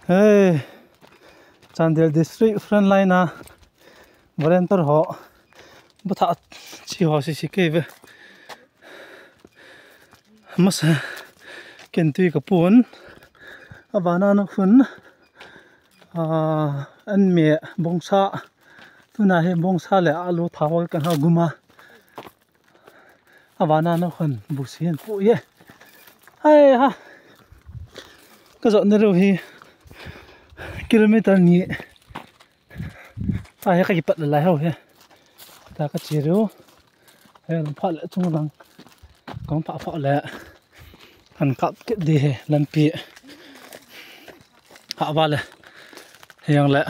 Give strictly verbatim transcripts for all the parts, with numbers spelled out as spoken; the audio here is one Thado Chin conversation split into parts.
Hey, Chandel District frontline a volunteer ho, bu thah chi ho sisi kei ve. Masa ken tui ka pun. Avana na khun. Ah, an me bongsa. Tuna hi bongsa le alu thao kan ha guma. Avana na khun busi hin pu ye. Hai ha. Ka jot na reu hi kilometer ni. Ta he ka kipat lai ho he. Ta ka chi reu. He lam pha le chung lang. Kong pha pha le. An kap kit di he lampi. Ha va le. Yang le.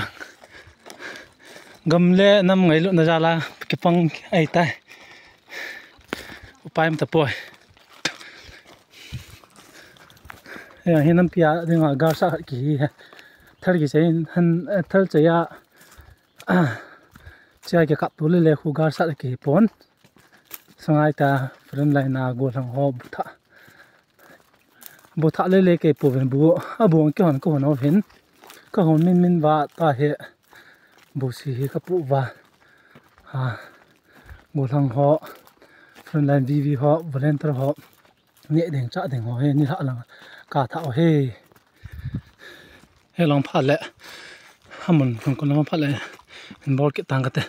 Gam le nam ngailut na jala kipang ai tai. Upai um tapoi. Yang hi nampi a dinga gar sa ki hi. Thal ki sei han thal chaya. Chaya ki kap tu le le khu gar sa ki pon. Sangai ta frontline a gollhang ho bu thah. Bu thah le le kei pu ven bu. A bu ang ki hon ka hon ho hin. Ka hon min min va ta he. Busi hi ka pu va. Ha. Gollhang ho. Frontline V V ho. Volunteer ho. Neh ding chah ding ho he. Ni ha lang. Ka thah ho he. He lang pha le. Hamun lang kon lang pha le. In bol kit tang ka te.